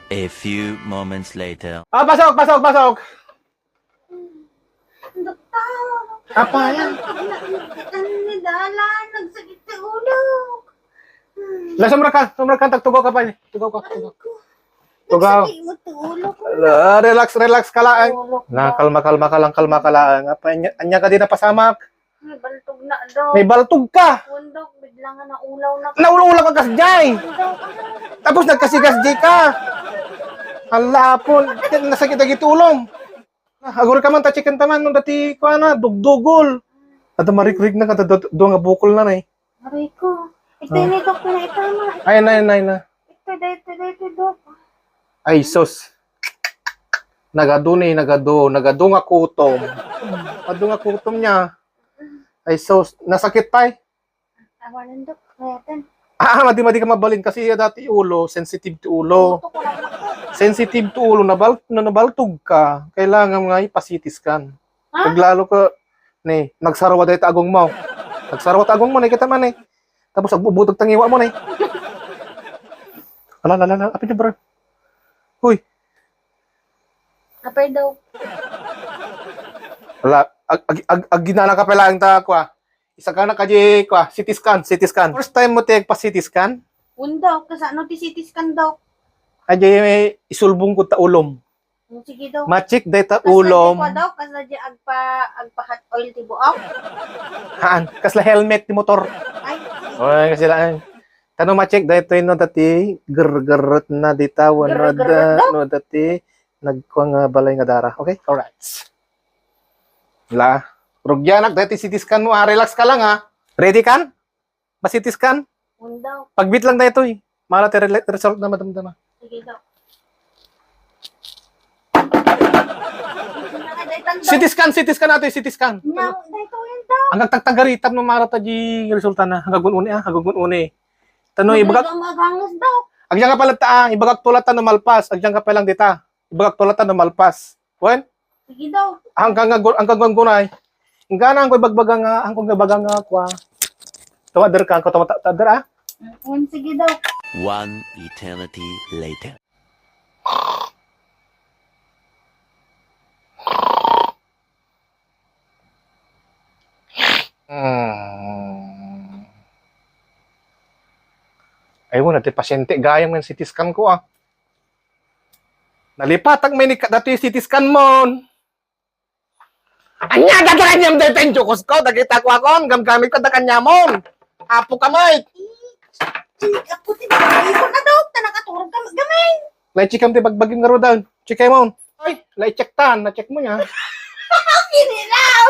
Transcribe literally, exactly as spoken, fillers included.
A few moments later. Ah, pasok, pasok, pasok! Doktor! Apa yan? Ang dalan, nagsakit sa ulo. La, sumrek ka, sumrek ka, tagtugaw ka pa, eh. Tugaw ka, tugaw. Tugaw. Nagsakit mo sa ulo ko. Ah, relax, relax ka lang. Ulo ko. Na, kalma, kalma ka lang, kalma ka lang. Apa, anya, anya ka di napasamak? May baltog na daw. May baltog ka. Wan daw, bigla nga naulaw na. Naulaw ka kasjay. Wan daw, ah. Tapos nagkasigasjay ka. Hala, apon. Nasakit dagiti ulom. Ah, aguri ka man, ta-checkan ta man, no, dati, kuana, dugdugol. Adda marikrig na, kada du-, dua nga bukol na, eh. Aray ko. Ito, ah, ini, Dok, na ito, ma. Ay, na, na, na. Ito, dito, dito, Dok. Ay, sus. Nagadu ni, nagadu, nagadu nga kutom. Adu nga kutom niya. Ay, sus. Nasakit pa, eh. Awanan, Dok. Mayatan. Ah, madi, madi ka mabalin kasi dati ulo, sensitive ti ulo. Ulo to, kurang ako. Sensitive ti ulo, nabal-, no, nabaltog ka, kailangan nga ipa-C T scan. Ha? Pag lalo ka, ni, magsarwa dayta agong mo. Magsarwa ta agong mo, ni, kita man, eh. Tapos, agbubutog tangiwa mo, ni. Ala, ala, ala, apin niya, bro? Huy. Apay daw. Ala, ag-, ag-, ag-, aginana ka pala ang ta, kwa. Isagana ka di, kwa, C T scan, C T scan. First time mo ti agpa-C T scan? Unda, kasano ti C T scan, Dok? Ay, di, isulbong ko ta ulom. Mm, sige, Dok. Ma-check dayta ulom. Kasla di, kwa, Dok, kasla di agpa-, agpa-hot oil ti buok? Haan, kasla helmet ti motor. Ay, sige. Oy, kasi lang. Tano ma-check daytoy no dati gergerot na dita wenno da-, Gergerot, Dok? No dati nagkuan nga balay nga dara. Okay? Alright. La, rugianak, daytoy C T scan mo, ah. Relax ka lang, ah. Ready kan? Pa-C T scan? Unda. Pagbiit lang daytoy. Mara ti re-, result na madamdama. Sige, Dok. C T scan, C T scan atoy, C T scan. Na, daytoy, Dok. Ang tagtagaritan mo, mara ta di resulta na. Hanggang uni, ah, hanggang uni. Tano, ibagak. Ang agangas, Dok. Agyan ka pala ta, ah, ibagak tulat ta no malpas. Agyan ka pa lang dita. Ibagak tulat ta no malpas. Wen? Sige daw. Ang kang, ang kang gunay. Inggana ang ibagbaga nga, ang kung ibagbaga nga, kwa. Tumader ka, ang tumader, ah. Mm, sige daw. One eternity later. Hmm. Ay, wala, ti pasyente, gayam nga C T scan ko, ah. Nalipatak may ni datoy C T scan mon. Anya, dadakan niyam dayta injukos ko, dagita ko akon, gamgamit ko, dakan nyamon. Apo ka, Mike. Ako ti bagay ko na daw, ta nakaturog ka, gamay. Lai check am ti bagbagim nga rudan. Check mo. Ay, lai check tan, na-check mo niya. Kinilaw!